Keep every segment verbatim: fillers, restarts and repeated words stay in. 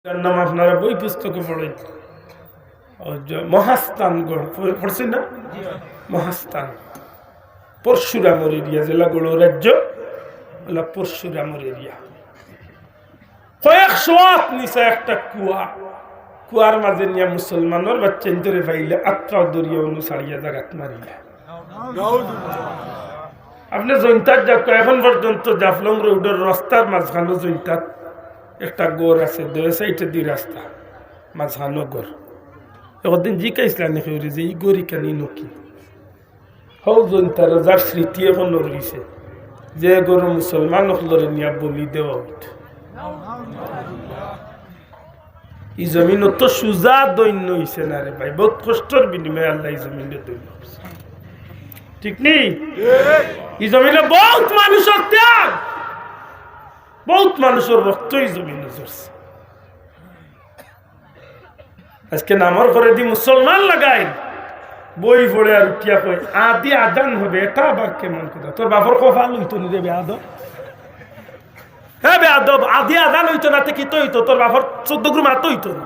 তার নাম আপনারা বই পুস্তকে পড়েন। ওই যে মহাস্থানগড়, পড়-, পড়ছেন না? মহাস্থান, পরশুরামর এরিয়া, জেলা গৌড় রাজ্য, ওলা পরশুরামর এরিয়া। কয়েকশো আত নিচে একটা কুয়া, কুয়ার মাঝে নিয়া মুসলমানর বাচ্চাইন্তরে ফাইলে আত্রাও দরিয়া অনু ছাড়িয়া জাগাত মারিলা। আপনে জৈন্তাত যাউক্কা, এখন পর্যন্ত জাফলং রোডর রাস্তার মাঝখানো জৈন্তাত একটা ঘর আছে, দুই সাইডেদি রাস্তা, মাঝখানো ঘর। একদিন জিকাইছলা নি কেউরে যে ই ঘর ইখানি নকি? হউ জৈন্তার যার স্মৃতি এখনো রইছে, যে ঘরো মুসলমান অকলরে নিয়া বলি দেওয়া অইতো। ই জমিন অত সুজা দৈন্য অইছে না রে ভাই, বউত কষ্টর বিনিময়ে আল্লায় ই জমিনরে দৈন্য করছে। ঠিক নি? ই জমিনো বউত মানুষর ত্যাগ, বউত মানুষর রক্ত ই জমিনো ঝরছে। আজকে নামর পরেদি মুসলমান লাগাইল, বই পড়ে আর উঠিয়া কয়, "আদি আজান হবে, এটা আবার কেমন কথা? তোর বাপর কপাল অইতো নি রে বেয়াদব।" হে বেয়াদব, আদি আজান অইতো না, তে কিতা অইতো? তোর বাপর চৌদ্দ গুরু মাত অইতো না।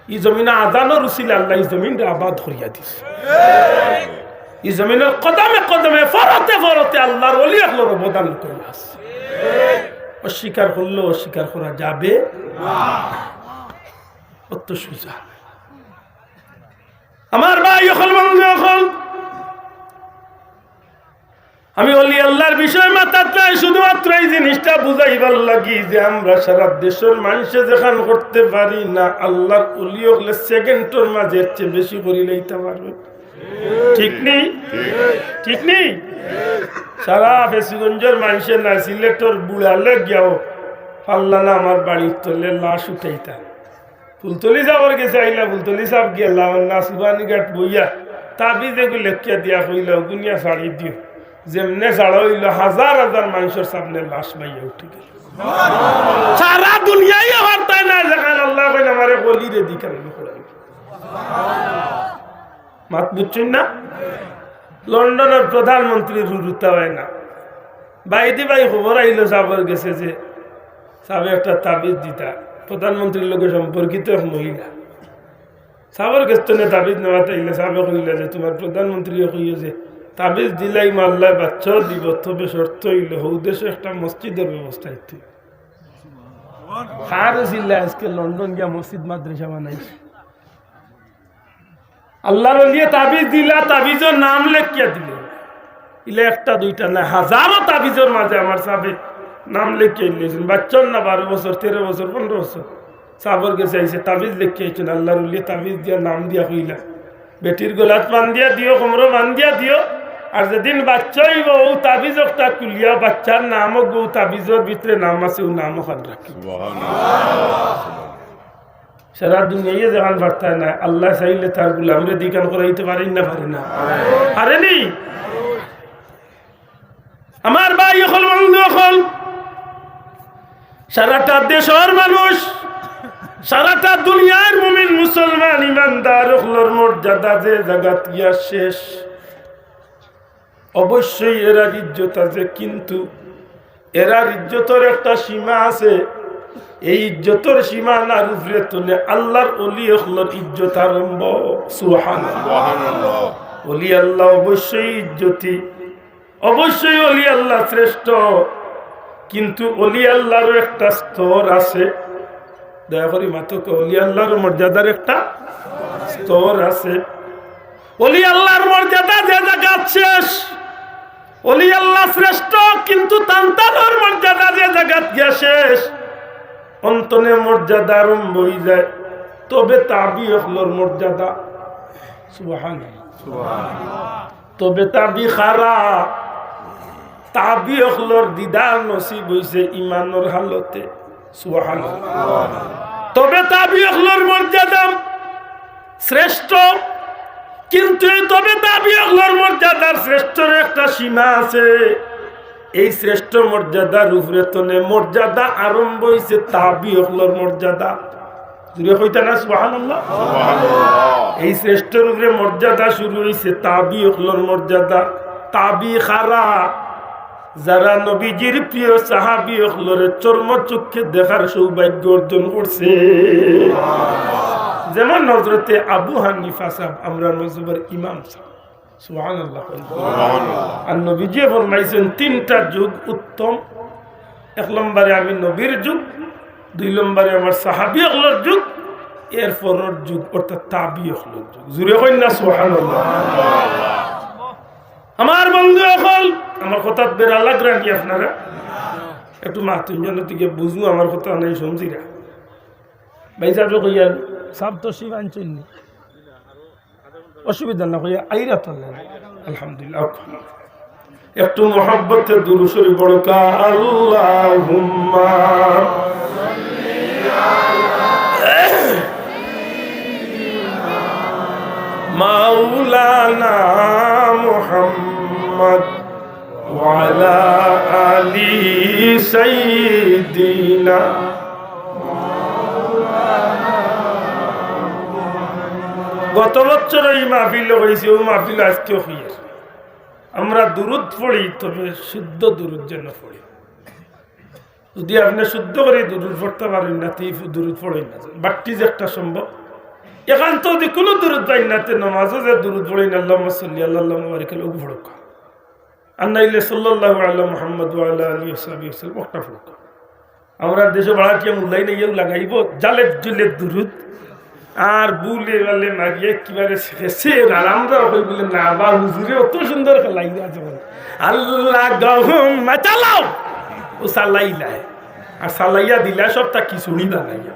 ই জমিনো আজানর উসিলায় আল্লায় ই জমিনরে আবাদ করিয়া দিছে। ই জমিনর কদমে কদমে, ফরতে ফরতে আল্লার ওলি অকলর অবদান লুকাইয়া আছে। অস্বীকার করলেও অস্বীকার করা যাবে না। অত সুজা। আমার ভাই অকল, বন্ধু অকল, আমি ওলি আল্লার বিষয় মাতাত নায়, শুধুমাত্র ই জিনিসটা বুঝাইবার লাগি যে আমরা সারা দেশর মানষে যেখান করতে পারি না, আল্লার ওলি অকলে সেকেন্ডর মাঝে এর চেয়ে বেশি করিলাইতা পারবে। ঠিক নি? ঠিক নি? সারা ফেঞ্চুগঞ্জর মানষে না সিলেটর বুড়ালে গিয়াও পারলা না আমার বাড়ির তলে লাশ উঠাইতা। ফুলতলি সাবর গেছে আইলা, ফুলতলি সাব গেলা, নাসুবানি ঘাট বইয়া, তাবিজ এগু লেখিয়া দিয়া কইলা, "অগুনিয়া ছাড়ি দিও।" যেমনে ছাড়া অইলো, হাজার হাজার মানষর সামনে লাশ বাইয়া উঠি গেল। সারা দুনিয়ায় আমার তাই না, যেখান আল্লায় কইন আমারে বলি রে দি কেন করাই। মাত বুঝছইন না? লন্ডনর প্রধানমন্ত্রী রুরুতা অয় না। বাইদি বাই খবর আইলো সাবর গেছে যে সাবে একটা তাবিজ দিতা। প্রধানমন্ত্রীর লগে সম্পর্কিত এক মহিলা। সাবর গেছ তনে তাবিজ নেওয়াত আইলে সাবে কইলা যে, "তুমার প্রধানমন্ত্রীয়ে কইও যে তাবিজ দিলাইমু আল্লায় বাচ্চাও দিবো, তবে শর্ত অইলো হউ দেশো একটা মসজিদর ব্যবস্থা অইতো।" কার উসিলায় আজকে লন্ডন গিয়া মসজিদ মাদ্রাসা বানাইছে। আল্লার ওলিয়ে তাবিজ দিলা, তাবিজর নাম লেখিয়া দিলে। ইলা একটা দুইটা না, হাজারো তাবিজর মাঝে আমার সাবে নাম লেখিয়া দিলাইছইন। বাচ্চার না বারো বছর, তেরো বছর, পনরো বছর। সাবর গেছে আইছে, তাবিজ লেখিয়া আইছইন। আল্লার ওলিয়ে তাবিজ দিয়া নাম দিয়া কইলা, "বেটির গলাত বান্ধিয়া দিও, কোমরো বান্ধিয়া দিও। আর যেদিন বাচ্চা অইবো, অউ তাবিজ একটা খুলিয়া বাচ্চার নাম অগু, অউ তাবিজর ভিতরে নাম আছে, অউ নাম অখান রাখি।" সারা দুনিয়ায় যেখান পারতায় না, আল্লায় চাইলে তার গোলামরে দি কাম করাইতে পারেন না, পারে না? পারেনি? আমার ভাই অকল, বন্ধু অকল, সারাটা দেশর মানুষ, সারাটা দুনিয়ার মুমিন মুসলমান ইমানদার অকলর মর্যাদা যে জাগাত গিয়া শেষ, অবশ্যই এরার ইজ্জত আছে, কিন্তু এরার ইজ্জতর একটা সীমা আছে। এই ইজ্জতর সীমানার উপরে তনে আল্লার ওলি অকলর ইজ্জত আরম্ভ। সুবহানাল্লাহ। সুবহানাল্লাহ। ওলি আল্লাহ অবশ্যই ইজ্জতি, অবশ্যই ওলি আল্লাহ শ্রেষ্ঠ, কিন্তু ওলি আল্লারও একটা স্তর আছে। দয়া করি মাতউক্কা, ওলি আল্লার মর্যাদার একটা স্তর আছে। ওলি আল্লার মর্যাদা যে জাগাত শেষ, ওলি আল্লাহ শ্রেষ্ঠ, কিন্তু তান তানর মর্যাদা যে জাগাত গিয়া শেষ, অন তনে মর্যাদা আরম্ভ অইযায়। তবে তাবি অকলর মর্যাদা, সুবহানাল্লাহ। তবে তাবি কারা? তাবি অকলর দিদার নসিব অইছে ইমানর হালতে। সুবহানাল্লাহ। তবে তাবি অকলর মর্যাদা শ্রেষ্ঠ, কিন্তু এই তবে তাবি অকলর মর্যাদার শ্রেষ্ঠর একটা সীমা আছে। এই শ্রেষ্ঠ মর্যাদার উপরে তনে মর্যাদা আরম্ভ অইছে তাবি অকলর মর্যাদা। জুরে কইতা না সুবহানাল্লাহ? সুবহানাল্লাহ। এই শ্রেষ্ঠর উপরে মর্যাদা শুরু অইছে তাবি অকলর মর্যাদা। তাবি কারা? যারা নবীজির প্রিয় সাহাবী অকলরে চর্মচক্ষে দেখার সৌভাগ্য অর্জন করছে, যেমন হযরতে আবু হানিফা সাহেব, আমরার মজহবর ইমাম সাহেব। সুবহানাল্লাহ। আর নবীজি ফরমাইছেন, তিনটা যুগ উত্তম। এক নম্বরে আমি নবীর যুগ, দুই নম্বরে আমার সাহাবী অকলর যুগ, এর পরর যুগ অর্থাৎ তাবি অকলর যুগ। জুরে কইন না সুবহানাল্লাহ। আমার বন্ধু অকল, আমার কথাত বেড়া লাগরা নি আপনারা? একটু মাতুন যেন, বুঝমু আমার কথা নাই, সমঝিরা। ভাই সাহেব কইয়া, সাহেব তো শিব আনছইন নি? অসুবিধা না, কইয়া আইরা তো নাই। আলহামদুলিল্লাহ। একটু মহব্বতে দুরূদ শরীফ পড়ো কা, আল্লাহুম্মা মাওলানা মুহাম্মদ ওয়া আলা আলি সাইয়্যিদিনা। গত বছর এই মাহফিল হয়েছে, ওই মাহফিল আজকেও হইয়ার। আমরা দুরূদ পড়ি, তবে শুদ্ধ দুরূদ যেন পড়ি। যদি আপনি শুদ্ধ করে দুরূদ পড়তে পারেন না, তে দুরূদ পড়েন না। বাট্টি যে একটা সম্ভব, এখান তো যদি কোনো দুরূদ পাই না, তে নমাজও যে দুরূদ পড়েন, আল্লাহুম্মা সাল্লি আলা, আল্লাহুম্মা বারিক আলা, ওগু পড়ুক। আর নাইলে সাল্লাল্লাহু আলা মুহাম্মদ ওয়া আলা আলিহি ওয়া সাহবিহি ওয়া সাল্লাম, ওটা পড়ুক। আমরা দেশে ভাড়াটিয়া মুল্লাই নেইয়াও লাগাইব জালের জুলের দুরূদ। আর বুলে বালে মারিয়া একেবারে শেষে আর আমরা কই বলে, "না বা হুজুরে অত সুন্দর খেলাই আছে বলে। আল্লাহ গহম চালাও।" ও চালাইলায়। আর চালাইয়া দিলায় সবটা খিচুড়ি বানাইয়া।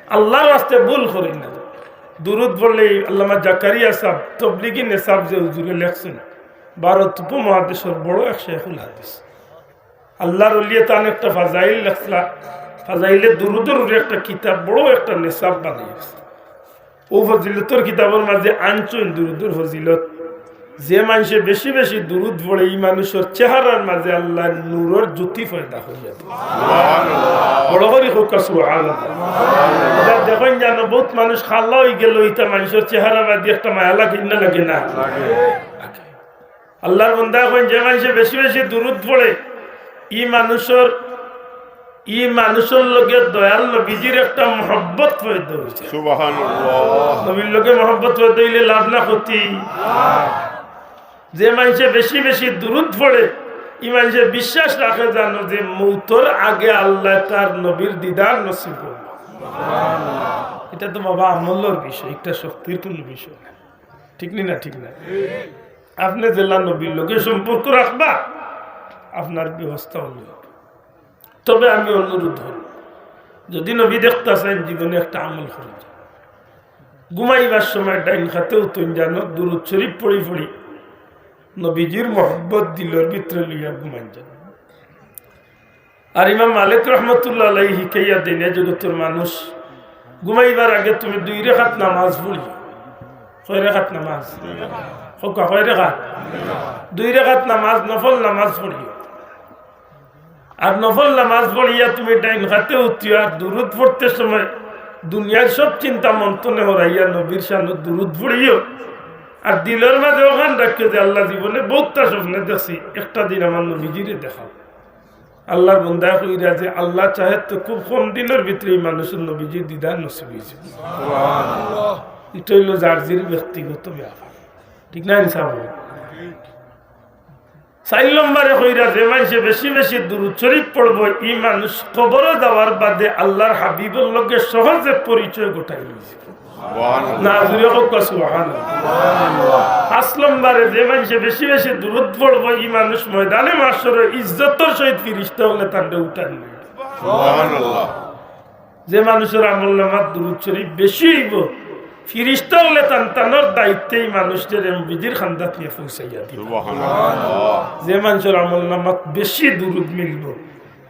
আল্লাহর ওয়াস্তে ভুল করি না। দুরূদ পড়লে আল্লামা জাকারিয়া সাহেব, তবলিগি নেসাব যে হুজুরে লেখছেন, ভারত উপমহাদেশের বড় এক শেখুল হাদিস। আল্লাহর ওলিয়ে তান একটা ফাজাইল লেখলা, ফাজাইলে দুরূদর উপরে একটা কিতাব, বড় একটা নেসাব বানাইছে। ও ফজিলতর কিতাবর মাঝে আনছইন দুরূদর ফজিলত। যে মানষে বেশি বেশি দুরূদ পড়ে, ই মানুষর চেহারার মাঝে আল্লাহর নূরর জ্যোতি পয়দা হইয়া যায়। বড় করি কউক্কা সুবহানাল্লাহ। ইটা দেখইন জানো, বহুত মানুষ কালা অইগেলো, ইতা মানষর চেহারা বাদে একটা মায়া লাগে না, লাগে না? আল্লাহর বান্দা কইন, যে মানষে বেশি বেশি দুরূদ পড়ে, ই মানুষর, ই মানুষর লগে দয়াল নবীজির একটা মহব্বত পয়দা অইছে। সুবহানাল্লাহ। নবীর লগে মহব্বত পয়দা অইলে লাভ না ক্ষতি? যে মানষে বেশি বেশি দুরূদ পড়ে, ই মানষে বিশ্বাস রাখে জানো যে মৌতর আগে আল্লায় তার নবীর দিদার নসিব করবা। ইটা তো বাবা আমলর বিষয়, একটা শক্তির কোনো বিষয় না। ঠিক নি না? ঠিক না? আপনে যেলা নবীর লগে সম্পর্ক রাখবা, আপনার ব্যবস্থা অইলো। তবে আমি অনুরোধ করমু, যদি নবী দেখতা চাইন, জীবনে একটা আমল করইন। ঘুমাইবার সময় ডাইন কাতে উঠইন জানো, দুরূদ শরীফ পড়ি পড়ি নবীজির মহব্বত দিলর ভিতরে লইয়া ঘুমাইন জানো। আর ইমাম মালিক রহমতুল্লাহ আলাইহি হিকাইয়া দেইন, এ জগতর মানুষ, ঘুমাইবার আগে তুমি দুই রেকাত নামাজ পড়িও। কয় রেকাত নামাজ? কউক্কা, কয় রেকাত? দুই রেকাত নামাজ, নফল নামাজ পড়িও। আর নফল নামাজ পড়িয়া তুমি ডাইন কাতে উঠিও, আর দুরূদ পড়তে সময় দুনিয়ার সব চিন্তা মন তনে হরাইয়া নবীর শানো দুরূদ পড়িও। আর দিলর মাঝে অখান রাখিও যে, "আল্লাহ, জীবনে বহুততা স্বপ্নে দেখছি, একটা দিন আমার নবীজিরে দেখাও।" আল্লাহর বান্দায় কইরা যে, "আল্লাহ চাহে তো খুব কম দিনর ভিতরে ই মানুষর নবীজির দিদার নসিব অইছে।" ইটা অইলো যার যির ব্যক্তিগত ব্যাপার, ঠিক না? ইনসাফ। চাইর নম্বরে কইরা, যে মানষে বেশি বেশি দুরূদ শরীফ পড়বো, ই মানুষ কবরো যাওয়ার বাদে আল্লাহর হাবিবর লগে সহজে পরিচয় ঘটাই লইছে। না, জুরে কউক্কা সুবহানাল্লাহ। পাঁচ নম্বরে, যে মানষে বেশি বেশি দুরূদ পড়বো, ই মানুষ ময়দানে মাহশরো ইজ্জতর সহিত ফিরিস্তা অকলে তানরে উঠাইন। সুবহানাল্লাহ। যে মানষর আমলনামাত দুরূদ শরীফ বেশি অইবো, ফিরিস্তা অকলে তান তানর দায়িত্বে ই মানুষরে নবীজির কান্দাত নিয়া পৌঁছাইয়া দিবা। সুবহানাল্লাহ। যে মানষর আমলনামাত বেশি দুরূদ মিলবো,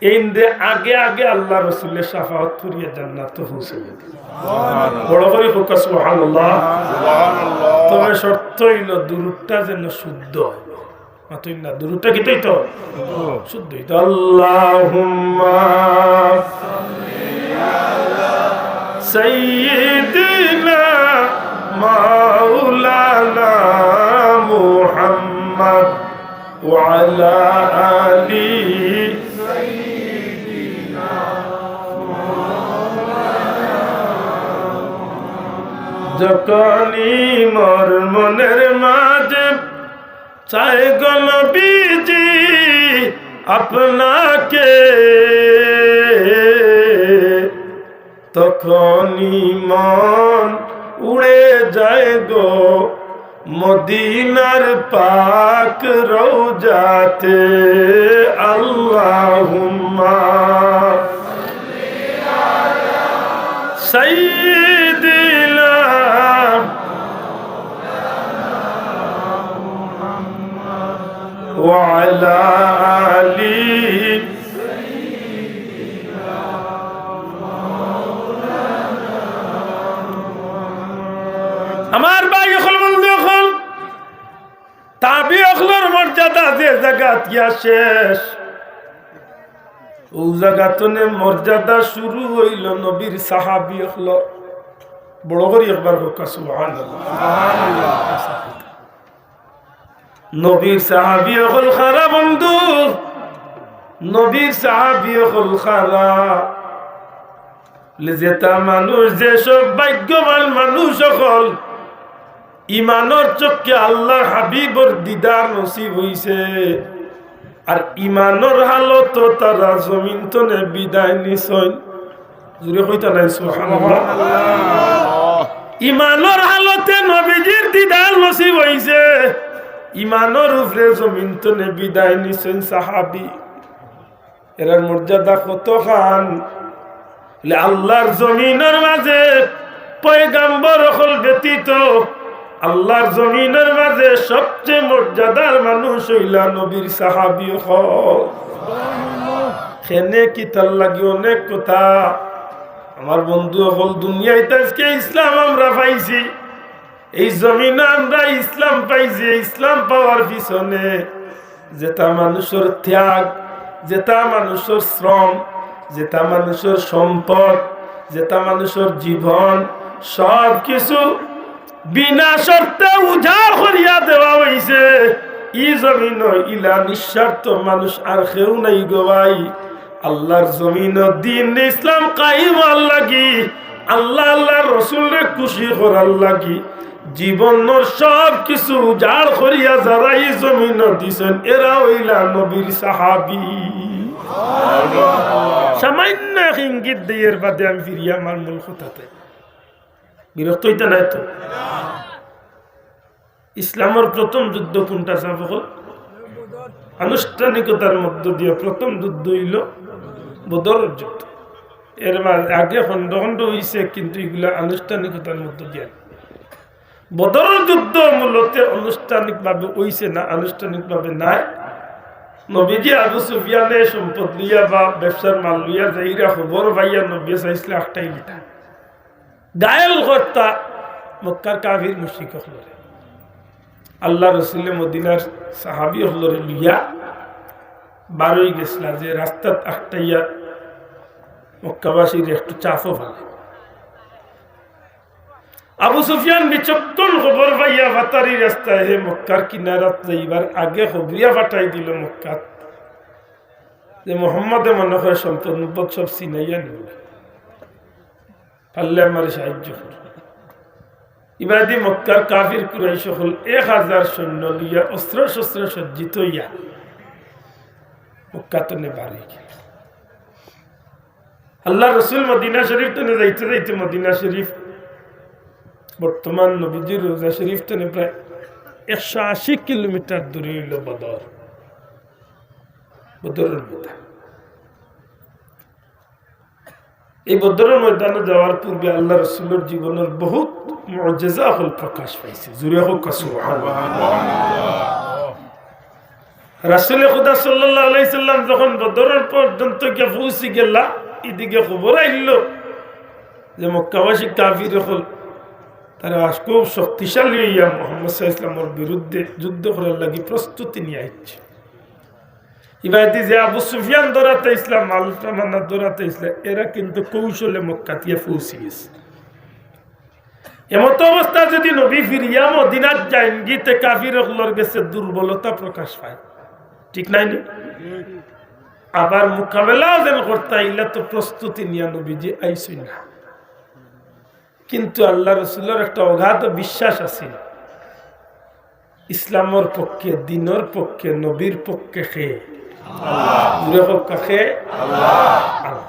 এইন দে আগে আগে আল্লাহ রসুলে শাফাআত করিয়া জান্নাতো পৌঁছাইয়া দিবা। সুবহানাল্লাহ। বড় করি কউক্কা সুবহানাল্লাহ। সুবহানাল্লাহ। তবে শর্ত অইলো দুরূদটা যেন শুদ্ধ অয়। মাতইন না, দুরূদটা কিতা অইতো? শুদ্ধ অইতো। আল্লাহুম্মা সাইয়্যিদিনা মাওলানা মুহাম্মদ ওয়া আলা আলি যখনই মোর মনের মাঝে চায় গো নবীজি আপনাকে, তখনই মন উড়ে যায় গো মদিনার পাক রওজাতে। আল্লাহুম্মা সাইয়্যিদিনা ওয়া আলা আলি। আমার ভাই অকল, বন্ধু অকল, তাবি অকলর মর্যাদা যে জাগাত গিয়া শেষ, অউ জাগাত থনে মর্যাদা শুরু অইলো নবীর সাহাবি অকলর। বড় করি একবার কউক্কা, সুবহানাল্লাহ। নবীর সাহাবি অকল কারা বন্ধু, নবীর সাহাবি অকল কারা। যেতা মানুষ, যে সব ভাগ্যবান মানুষ অকল, ইমানর চক্ষে আল্লার হাবিবর দিদার নসিব অইছে, আর ইমানর হালতো তারা জমিন থনে বিদায় নিছইন। জুরে কইতা নায়, সুবহানাল্লাহ। ইমানর হালতে নবীজির দিদার নসিব অইছে, ইমানর উপরে জমিন থনে বিদায় নিছইন সাহাবি। এরার মর্যাদা কতখান? বলে, আল্লার জমিনর মাঝে পয়গাম্বর অকল ব্যতীত আল্লার জমিনর মাঝে সবচেয়ে মর্যাদার মানুষ অইলা নবীর সাহাবি অকল। কেনে কিতার লাগি অনেক কথা। আমার বন্ধু অকল, দুনিয়াত আইজকে ইসলাম আমরা পাইছি, এই জমিনো আমরা ইসলাম পাইছি। ইসলাম পাওয়ার পিছনে যেতা মানুষর ত্যাগ, যেতা মানুষর শ্রম, যেতা মানুষর সম্পদ, যেতা মানুষর জীবন, সব কিছু বিনা শর্তে উজাড় করিয়া দেওয়া অইছে। ই জমিনো ইলা নিঃস্বার্থ মানুষ আর কেউ নাই গো ভাই। আল্লার জমিনো দ্বীন ইসলাম কায়েম অওয়ার লাগি, আল্লা, আল্লার রসুলরে খুশি করার লাগি জীবনর সব কিছু উজাড় করিয়া যারা ই জমিনো দিছইন, এরা অইলা নবীর সাহাবি। সামান্য এক ইঙ্গিত দেই, এর বাদে আমি ফিরিয়া আমার মূল কথাতে। বিরক্ত অইতা নায় তো? ইসলামর প্রথম যুদ্ধ কুনটা, সাব অকল? আনুষ্ঠানিকতার মধ্য দিয়া প্রথম যুদ্ধ অইলো বদরর যুদ্ধ। এর মা-, আগে খণ্ড খণ্ড অইছে, কিন্তু ইগুলা আনুষ্ঠানিকতার মধ্য দিয়া। বদরর যুদ্ধ মূলত আনুষ্ঠানিকভাবে অইছে না, আনুষ্ঠানিকভাবে নায়। নবীজি আবু সুফিয়ানে সম্পদ লইয়া বা ব্যবসার মাল লইয়া যাইরা খবর পাইয়া নবীয়ে চাইছলা আটকাইলিতা। ঘায়েল করতা মক্কার কাফির মুশরিক অকলরে। আল্লার রসুলে মদিনার সাহাবি অকলরে লইয়া বারই গেছলা যে রাস্তাত আটকাইয়া মক্কাবাসীর একটু চাপও ফালে। আবু সুফিয়ান বিচক্ষণ খবর পাইয়া ফাতারি রাস্তায় হে মক্কার কিনারাত যাইবার আগে খবরিয়া ফাটাই দিলো মক্কাত যে মোহাম্মদে মনে কয় সম্পদ মুপদ সব ছিনাইয়া নিবো। পারলে আমারে সাহায্য করো। ইবাদি মক্কার কাফির কুরাইশ অকল এক হাজার সৈন্য লইয়া অস্ত্র শস্ত্র সজ্জিত অইয়া মক্কা তনে বার অই গেল। আল্লার রসুল মদিনা শরীফ তনে যাইতে যাইতে মদিনা শরীফ, বর্তমান নবীজির রওজা শরীফ তনে প্রায় একশো আশি কিলোমিটার দূরে অইলো বদর, বদরর ময়দান। এই বদরর ময়দানো যাওয়ার পূর্বে আল্লার রসুলর জীবনর বহুত মুজিজা অকল প্রকাশ পাইছে। জুরে কউক্কা সুবহানাল্লাহ। রাসুলে খুদা সাল্লাল্লাহু আলাইহি সাল্লাম যখন বদরর পর্যন্ত গিয়া পৌঁছি গেলা, ইদিকে খবর আইলো যে মক্কাবাসী কাফির অকল তারা আজ খুব শক্তিশালী অইয়া মোহাম্মদ সাল্লাল্লাহু আলাইহি সাল্লামর বিরুদ্ধে যুদ্ধ করার লাগি প্রস্তুতি নিয়া আইছে। ইবাদি যে আবু সুফিয়ান ধরাতে ইসলাম, আল তামান্না ধরাতে ইসলাম, এরা কিন্তু কৌশলে মক্কা দিয়া পৌঁছি গেছে। এমত অবস্থা যদি নবী ফিরিয়া মদিনাত যাইন গিতে কাফির অকলর গেছে দুর্বলতা প্রকাশ পায়, ঠিক নায় নি? আবার মোকাবেলাও যেন করতা, ইলা তো প্রস্তুতি নিয়া নবীজি আইছইন না। কিন্তু আল্লাহ রসুলর একটা অগাধ বিশ্বাস আছিল, ইসলামর পক্ষে, দ্বীনর পক্ষে, নবীর পক্ষে কে? আল্লাহ। জোরে কউক্কা, কে? আল্লাহ। আল্লাহ।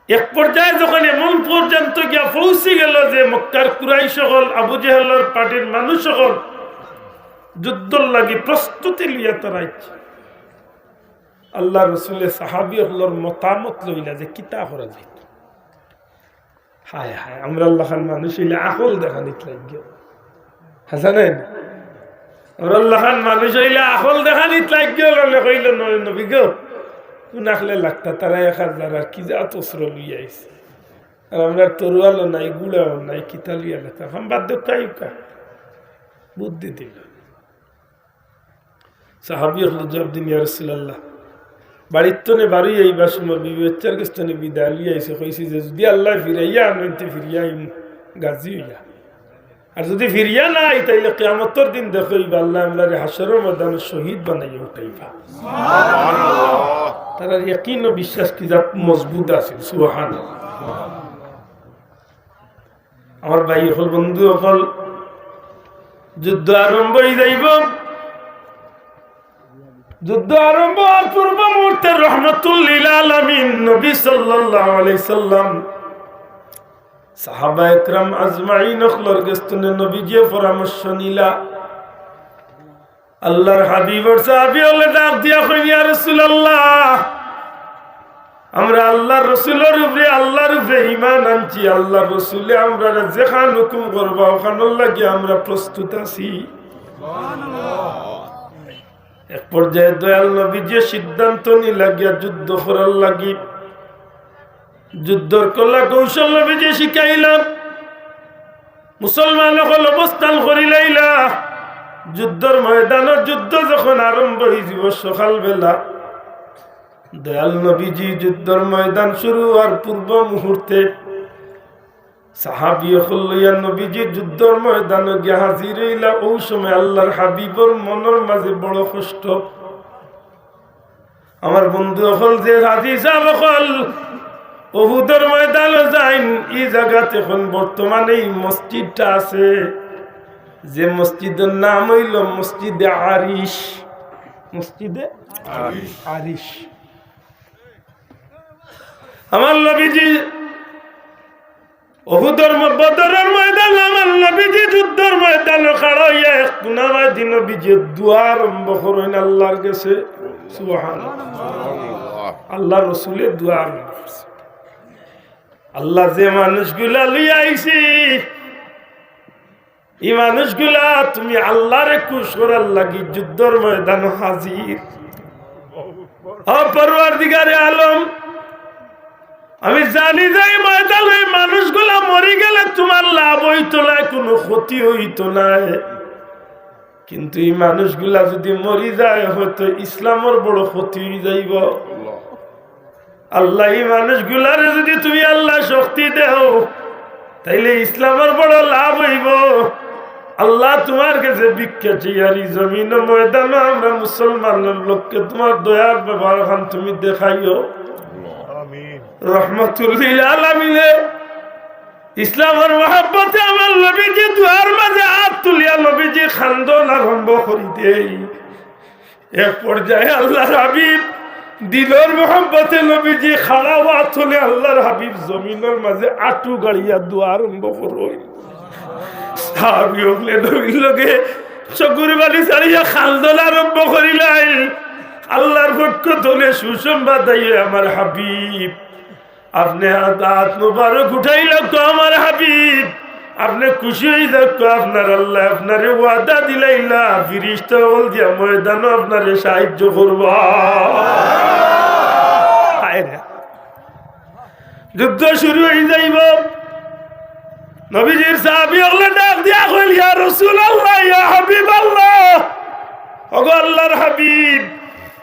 এক পর্যায়ে যখন এমন পর্যন্ত গিয়া পৌঁছি গেল যে মক্কার কুরাইশ অকল, আবু জেহেলর পার্টির মানুষ অকল যুদ্ধর লাগি প্রস্তুতি লইয়া তারা আইছে, আল্লাহ রসুলে সাহাবী অকলর মতামত লইলা যে কিতা করা যায়। হায় হায়, আমরার লাখান মানুষ অইলে আকল দেখানিত লাগিও। হাছা নায় নি? আমরার লাখান মানুষ অইলে আকল দেখানিত লাগিও, বলে কইল, "নয় নবী গো, কুন আকলে লাগতা, তারা এক হাজার আর কি জাত অস্ত্র লইয়া আইছে। আর আমরার তরোয়ালও নাই, ঘুড়াও নাই, কিতা লইয়া লাগতা?" হাম বাদ দেউক্কা, বুদ্ধি দিল। সাহাবী অকলে জবাব দিন, "ইয়া রাসূলুল্লাহ, বাড়ির তনে বারইয়া আইবার সময় বিবি বাচ্চার গেছ তনে বিদায় লইয়া আইছে, কইছি যে যুদি আল্লায় ফিরাইয়া আনইন তে ফিরিয়া আইমু গাজী অইয়া। আর যুদি ফিরিয়া না আই, তাইলে কিয়ামতর দিন দেখইবা আল্লায় আমরারে হাশরর ময়দানো শহীদ বানাইয়া উঠাইবা।" তারার ইয়াকিন ও বিশ্বাস কি জাত মজবুত আছিল, সুবহানাল্লাহ। আমার ভাই অকল, বন্ধু অকল, যুদ্ধ আরম্ভ অই যাইব। যুদ্ধ আরম্ভ অওয়ার পূর্ব মুহূর্তে রহমতুল লিল আলামিন নবী সাল্লাল্লাহু আলাইহি সাল্লাম, সাহাবা একরাম আজমাইন অকলর গেছ তনে নবীজিয়ে পরামর্শ নিলা। আল্লাহর হাবিবর সাহাবী অকলে ডাক দিয়া কইন, "ইয়া রাসূলুল্লাহ, আমরা আল্লাহর রসুলর উপরে, আল্লাহর উপরে ঈমান আনছি। আল্লাহর রসুলে আমরারে যেখান হুকুম করবা, অখানর লাগি আমরা প্রস্তুত আছি।" এক পর্যায়ে দয়াল নবীজিয়ে সিদ্ধান্ত নিলা গিয়া যুদ্ধ করার লাগি। যুদ্ধর কলা কৌশল নবীজিয়ে শিখাইলা। মুসলমান অকল অবস্থান করিলাইলা। যুদ্ধর ময়দানো যুদ্ধ যখন আরম্ভ অই যিবো সকালবেলা, দয়াল নবীজি যুদ্ধর ময়দান শুরু অওয়ার পূর্ব মুহূর্তে সাহাবী অকল লইয়া নবীজি যুদ্ধর ময়দানো গিয়া হাজির অইলা। অউ সময় আল্লাহর হাবিবর মনর মাঝে বড় কষ্ট। আমার বন্ধু অকল, যে হাজী সাব অকল উহুদর ময়দানো যাইন, ই জাগাত এখন বর্তমানে ই মসজিদটা আছে, যে মসজিদর নাম অইলো মসজিদে আরিশ। মসজিদে আরিশ। আরিশ। আমার নবীজি উহুদর ম-, বদরর ময়দানো আমার নবীজি যুদ্ধর ময়দানো খাড়া অইয়া এক কুনা বায়দি নবীজি দোয়া আরম্ভ করইন আল্লাহর গেছে। সুবহানাল্লাহ। আল্লাহর রসুলে দোয়া আরম্ভ করছে, "আল্লাহ, যে মানুষগুলা লইয়া আইছি, ই মানুষগুলা তুমি আল্লাহরে খুশ করার লাগি যুদ্ধর ময়দানো হাজির।" ও পরওয়ারদিগারে আলম, আমি জানি যে ই ময়দানো ই মানুষগুলা মরি গেলে তুমার লাভ অইতো নায়, কুনু ক্ষতি অইতো নায়, কিন্তু ই মানুষগুলা যুদি মরি যায়, হয়তো ইসলামর বড় ক্ষতি অই যাইবো। আল্লাহ, ই মানুষগুলারে যুদি তুমি আল্লাহ শক্তি দেও, তাইলে ইসলামর বড় লাভ অইবো। আল্লাহ, তুমার গেছে ভিক্ষা চাইয়ার ই জমিনো ময়দানো আমরা মুসলমানর লগে তুমার দয়ার ব্যবহার খান তুমি দেখাইও। আমিন। রহমতুল লিল আলামিনে ইসলামর মহব্বতে আমার নবীজি দোয়ার মাঝে আত তুলিয়া নবীজি খান্দন আরম্ভ করি দেই। এক পর্যায়ে আল্লাহর হাবিব দিলর মহব্বতে নবীজি খাড়া অওয়া থনে আল্লাহর হাবিব জমিনর মাঝে আটু গাড়িয়া দোয়া আরম্ভ করইন। সাহাবী অকলে নবীর লগে চকুর পানি ছাড়িয়া খান্দন আরম্ভ করিলাইন। আল্লাহর পক্ষ থনে সুসংবাদ আইয়ে, আমার হাবিব, আপনে আত, আত মুবারক উঠাইলাউক্কা আমার হাবিব, আপনে খুশি অই যাউক্কা, আপনার আল্লায় আপনারে ওয়াদা দিলাইলা, ফিরিস্তা অকল দিয়া ময়দানো আপনারে সাহায্য করবা। হায় রে। যুদ্ধ শুরু অই যাইবো। নবীজির সাহাবী অকলে ডাক দিয়া কইল, "ইয়া রাসূলুল্লাহ, ইয়া হাবিবাল্লাহ, ওগো আল্লাহর হাবিব,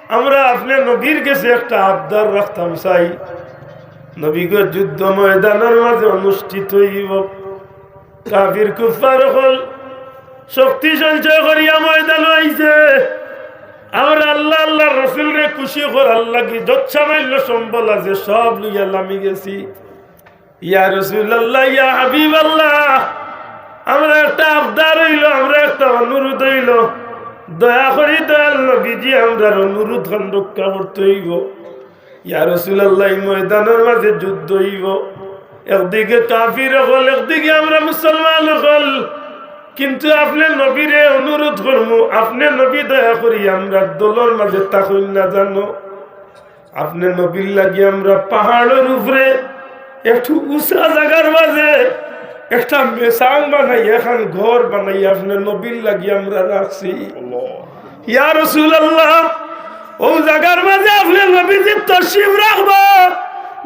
আমরা আপনে নবীর গেছে একটা আবদার রাখতাম চাই। নবী গো, যুদ্ধ ময়দানর মাঝে অনুষ্ঠিত অইবো। কাফির কুফফার অকল শক্তি সঞ্চয় করিয়া ময়দানো আইছে। আমরা আল্লাহ, আল্লাহর রসুলরে খুশি করার লাগি যত সামান্য সম্বল আছে সব লইয়া লামি গেছি। ইয়া রাসূলুল্লাহ, ইয়া হাবিবাল্লাহ, আমরার একটা আবদার অইলো, আমরার একটা অনুরোধ অইলো, দয়া করি দয়াল নবীজি আমরার অনুরোধখান রক্ষা করতে অইবো। ইয়া রাসূলুল্লাহ, ই ময়দানর মাঝে যুদ্ধ অইবো, একদিকে কাফির অকল, একদিকে আমরা মুসলমান অকল, কিন্তু আপনে নবীরে অনুরোধ করমু, আপনে নবী দয়া করি আমরার দলর মাঝে থাকইন না জানো। আপনে নবীর লাগি আমরা পাহাড়র উপরে একটু উঁচা জাগার মাঝে একটা মেসাং বানাই, একখান ঘর বানাই, আপনে নবীর লাগি আমরা রাখছি। ইয়া রাসূলুল্লাহ, অউ জাগার মাঝে আপনে নবীজি তশরিফ রাখবা,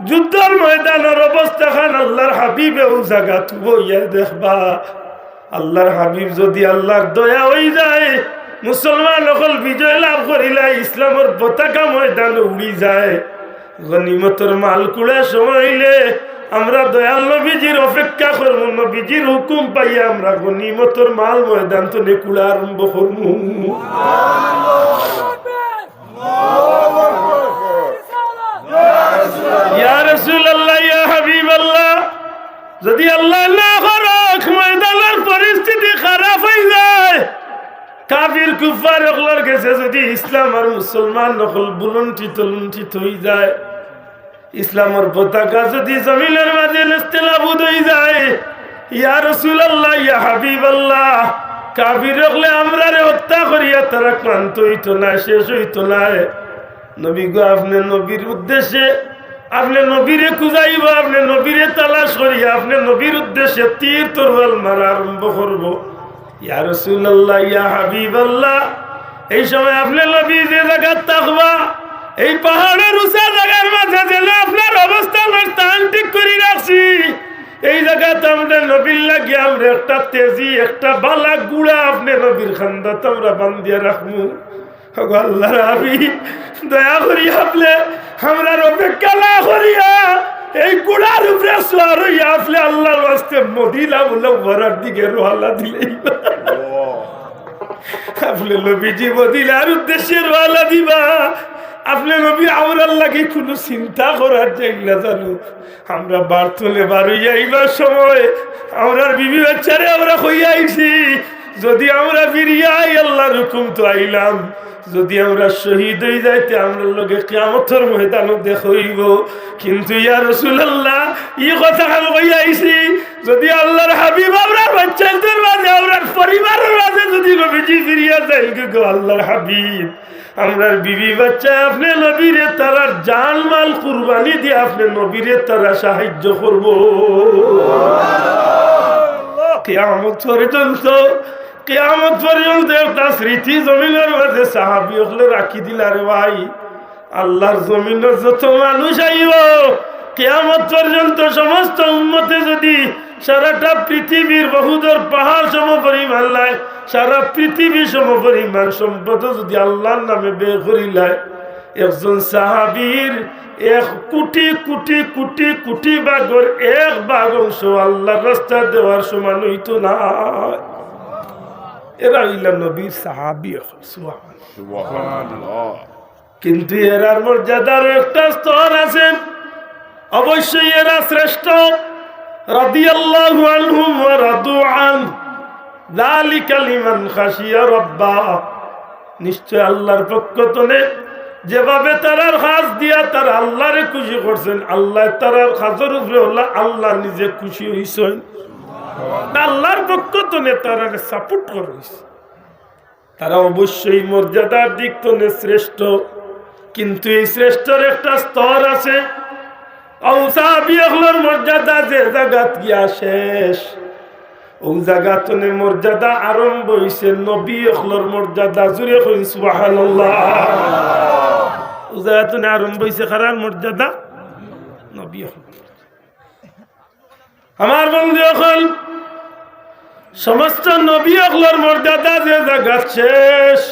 যুদ্ধর ময়দানর অবস্থাখান আল্লাহর হাবিবে অউ জাগাত বইয়া দেখবা। আল্লাহর হাবিব যদি আল্লাহর দয়া অই যায়, মুসলমান অকল বিজয় লাভ করিলা, ইসলামর পতাকা ময়দানো উড়ি যায়, গনিমতর মাল কুড়ার সময় অইলে আমরা দয়াল নবীজির অপেক্ষা করমু, নবীজির হুকুম পাইয়া আমরা গনিমতর মাল ময়দান তনে কুড়া আরম্ভ করমু। ইয়া রাসূলুল্লাহ, ইয়া হাবিবাল্লাহ, যদি আল্লাহ না করউক ময়দানর পরিস্থিতি খারাপ অই যায়, কাফির কুফফার অকলর গেছে যদি ইসলাম আর মুসলমান অকল ভূলুণ্ঠিত লুণ্ঠিত অই যায়, ইসলামর পতাকা যদি জমিনর মাঝে নেস্তেনাবুদ অই যায়, ইয়া রাসূলুল্লাহ, ইয়া হাবিবাল্লাহ, কাফির অকলে আমরারে হত্যা করিয়া তারা ক্লান্ত অইতো নায়, শেষ অইতো নায়। নবী গো, আপনে নবীর উদ্দেশ্যে, আপনে নবীরে খুঁজাইবা, আপনে নবীরে তালাশ করিয়া, আপনে নবীর উদ্দেশ্যে তীর তরোয়াল মারা আরম্ভ করবো। ইয়া রাসূলুল্লাহ, ইয়া হাবিবাল্লাহ, এই সময় আপনে নবী যে জাগাত থাকবা, এই পাহাড়র উঁচা জাগার মাঝে যেন আপনার অবস্থান, স্থান ঠিক করি রাখছি। এই জাগাত আমরা নবীর লাগি আমরা একটা তেজি, একটা বালা ঘুড়া আপনে নবীর খান্দাত আমরা বান্ধিয়া রাখমু। ওগো আল্লাহর হাবিব, দয়া করি আপনে আমরার অপেক্ষা না করিয়া এই ঘুড়ার উপরে সওয়ার অইয়া আপনে আল্লাহর ওয়াস্তে মদিনা মুনাওয়ারার দিকে রওয়ানা দিলাইবা। আপনে নবীজি মদিনার উদ্দেশ্যে রওয়ানা দিবা। আপনে নবী আমরার লাগি কুনু চিন্তা করার যাইন না জানো। আমরা বাড়ি তনে বারইয়া আইবার সময় আমরার বিবি বাচ্চারে আমরা কইয়া আইছি, যদি আমরা ফিরিয়া আই, আল্লাহর হুকুম তো আইলাম, যদি আমরা শহীদ অই যাই, তে আমরার লগে কিয়ামতর ময়দানো দেখা অইবো। কিন্তু ইয়া রাসূলুল্লাহ, ই কথাখান কইয়া আইছি, যদি আল্লাহর হাবিব আমরার বাচ্চাইন্তর মাঝে, আমরার পরিবারর মাঝে যদি নবীজি ফিরিয়া যাইন গো আল্লাহর হাবিব, আমরার বিবি বাচ্চায় আপনে নবীরে তারার জান মাল কুরবানি দিয়া আপনে নবীরে তারা সাহায্য করবো। কিয়ামত পর্যন্ত, কিয়ামত পর্যন্ত একটা স্মৃতি জমিনর মাঝে সাহাবী অকলে রাখি দিলা রে ভাই। আল্লাহর জমিনো যত মানুষ আইবো, কিয়ামত পর্যন্ত সমস্ত উম্মতে যদি সারাটা পৃথিবীর বহুদূর পাহাড় সম পরিমাণ লয়, সারা পৃথিবী সম পরিমাণ সম্পদ যদি আল্লাহর নামে ব্যয় করিলায়, একজন সাহাবীর এক কোটি কোটি কোটি কোটি ভাগর এক ভাগ অংশ আল্লাহর রাস্তায় দেওয়ার সমান অইতো না। এরা অইলা নবীর সাহাবী অকল। সুবহানাল্লাহ। সুবহানাল্লাহ। কিন্তু এরার মর্যাদার একটা স্তর আছে, অবশ্যই এরা শ্রেষ্ঠ। রাদিয়াল্লাহু আনহুম ওয়া রাদু আন, যালিকা লিমান খাশিয়া রাব্বা। নিশ্চয় আল্লাহর পক্ষ তনে যেভাবে তারার কাজ দিয়া তারা আল্লাহরে খুশি করছেন, আল্লাহ তারার কাজর উপরে অইলা আল্লাহ নিজে খুশি অইছেন। আল্লাহর পক্ষ তনে তারারে সাপোর্ট করা অইছে। তারা অবশ্যই মর্যাদার দিক তনে শ্রেষ্ঠ, কিন্তু এই শ্রেষ্ঠর একটা স্তর আছে। অউ সাহাবী অকলর মর্যাদা যে জাগাত গিয়া শেষ, অউ জাগা তনে মর্যাদা আরম্ভ অইছে নবী অকলর মর্যাদা। জুরে কইন সুবহানাল্লাহ। অউ জাগা তনে আরম্ভ অইছে কারার মর্যাদা? নবী অকলর। আমার বন্ধু অকল, সমস্ত নবী অকলর মর্যাদা যে জাগাত শেষ,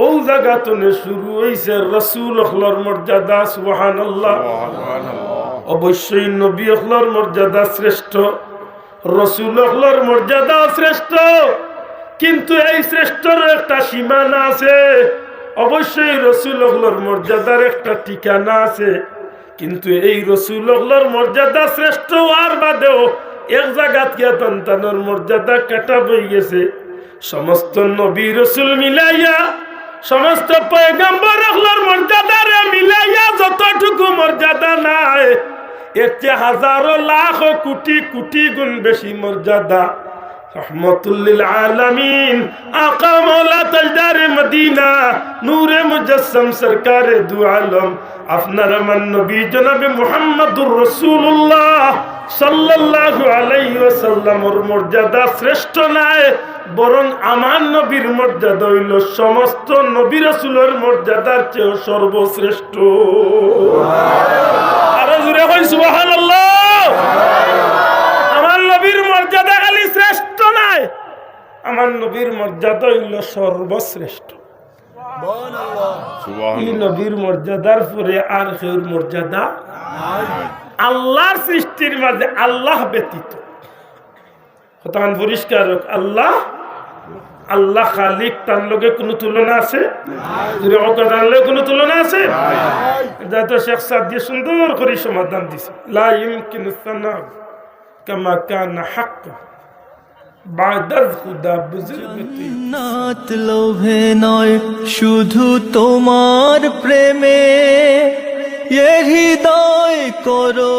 অউ জাগা তনে শুরু অইছে রসুল অকলর মর্যাদা। সুবহানাল্লাহ। সুবহানাল্লাহ। অবশ্যই নবী অকলর মর্যাদা শ্রেষ্ঠ, রসুল অকলর মর্যাদা শ্রেষ্ঠ, কিন্তু এই শ্রেষ্ঠর একটা সীমানা আছে। অবশ্যই রসুল অকলর মর্যাদার একটা ঠিকানা আছে। কিন্তু এই রসুল অকলর মর্যাদা শ্রেষ্ঠ অওয়ার বাদেও এক জাগাত গিয়া তান তানর মর্যাদা কাটা বই গেছে। সমস্ত নবী রসুল মিলাইয়া, সমস্ত পয়গম্বর অকলর মর্যাদারে মিলাইয়া যতটুকু মর্যাদা নাই, এর চেয়ে হাজারো লাখো কোটি কোটি গুণ বেশি মর্যাদা রহমতুল্লিল আলামিন, আকা মাওলা তাজদারে মদিনা, নূরে মুজাসসাম সরকারে দু আলম, আপনার আমার নবী জনাবে মুহাম্মাদুর রাসূলুল্লাহ সাল্লাল্লাহু আলাইহি ওয়াসাল্লামর মর্যাদা শ্রেষ্ঠ নায়, বরং আমার নবীর মর্যাদা অইলো সমস্ত নবী রাসূলর মর্যাদার চেয়েও সর্বশ্রেষ্ঠ। আরো জোরে কই সুবহানাল্লাহ। আমার নবীর মর্যাদা খালি শ্রেষ্ঠ নায়, আমার নবীর মর্যাদা অইলো সর্বশ্রেষ্ঠ। এই নবীর মর্যাদার পরে আর কেউর মর্যাদা আল্লাহর সৃষ্টির মাঝে আল্লাহ ব্যতীত। কথাখান পরিষ্কার হোক, আল্লাহ, আল্লাহ খালিক, তার লগে কোনো তুলনা আছে? জোরে হোক, তার লগে কোনো তুলনা আছে? এটা তো শেখ সাদিয়ে সুন্দর করে সমাধান দিছে। লা ইউমকিনু সানা কামা কানা হাক্কা বাদাল খুদা বুজুর্গ। জান্নাত লোভে নয়, শুধু তোমার প্রেমে। এ হৃদয় করো